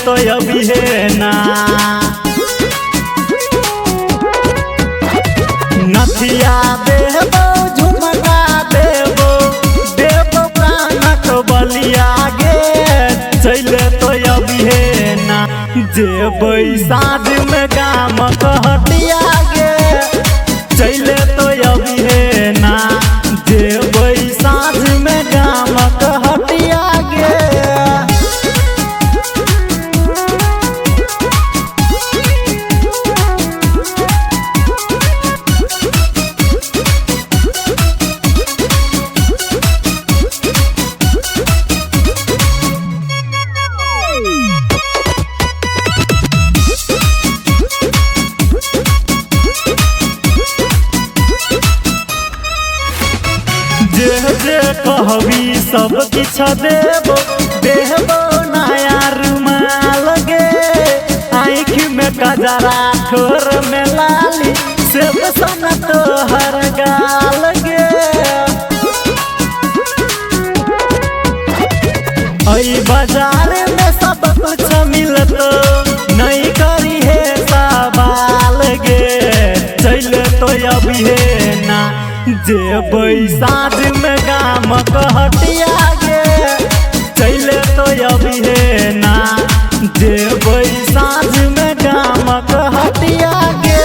तो अभी है ना। नथिया देबो झुमका देबो देबो प्राणक बलिया गे चले तो अभी है ना। जेबै साँझ में गामक हटिया गे चले तो अभी है ना। जेबै साँझ में गामक हटिया गे। जे जे कहबी सब किछ देबो देबो नया रुमाल गे। आँखि में कजरा ठोर में लाली सेब सन तोहर गाल गे। अई बाजार में सब कुछ मिलतो नहीं करी है सवाल गे चल तो अभी है ना। जेबै साँझ में गामक हटिया गे चले तो अभी है ना। जेबै साँझ में गामक हटिया गे।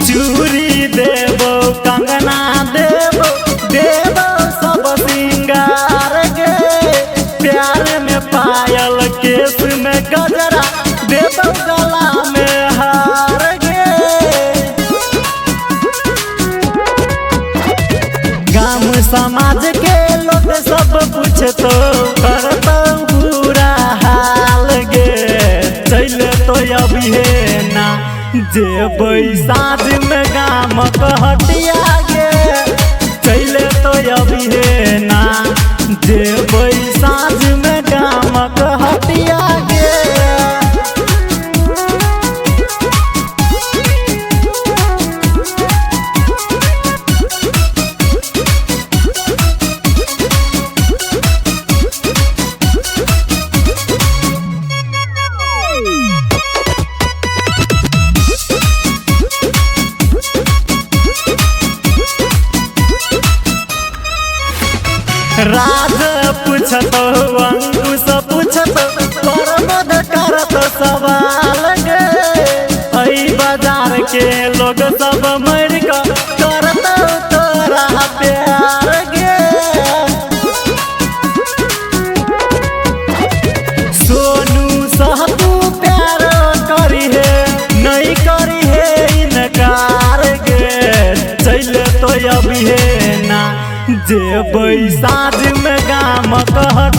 चूड़ी देबो कंगना देबो देबो सब सिंगार गे। प्यार में पायल केस में गजरा देबो गला में हार गे। गाम समाज के लोग सब पूछतो करतो बुरा हाल गे चल तो अभी है ना। जेबै साँझ में गामक हटिया गे चले तो अभी है ना। जेबै साँझ में गामक हटिया गे। राज पूछतो अंकुश पूछतो प्रमोद करत सवाल गे। अई बाजार के लोग सब मर क करत तोरा प्यार गे। सोनू सहतू प्यार करी है नहीं करी है इनकार गे चल तो अभी है ना। जेबै साँझ में गामक।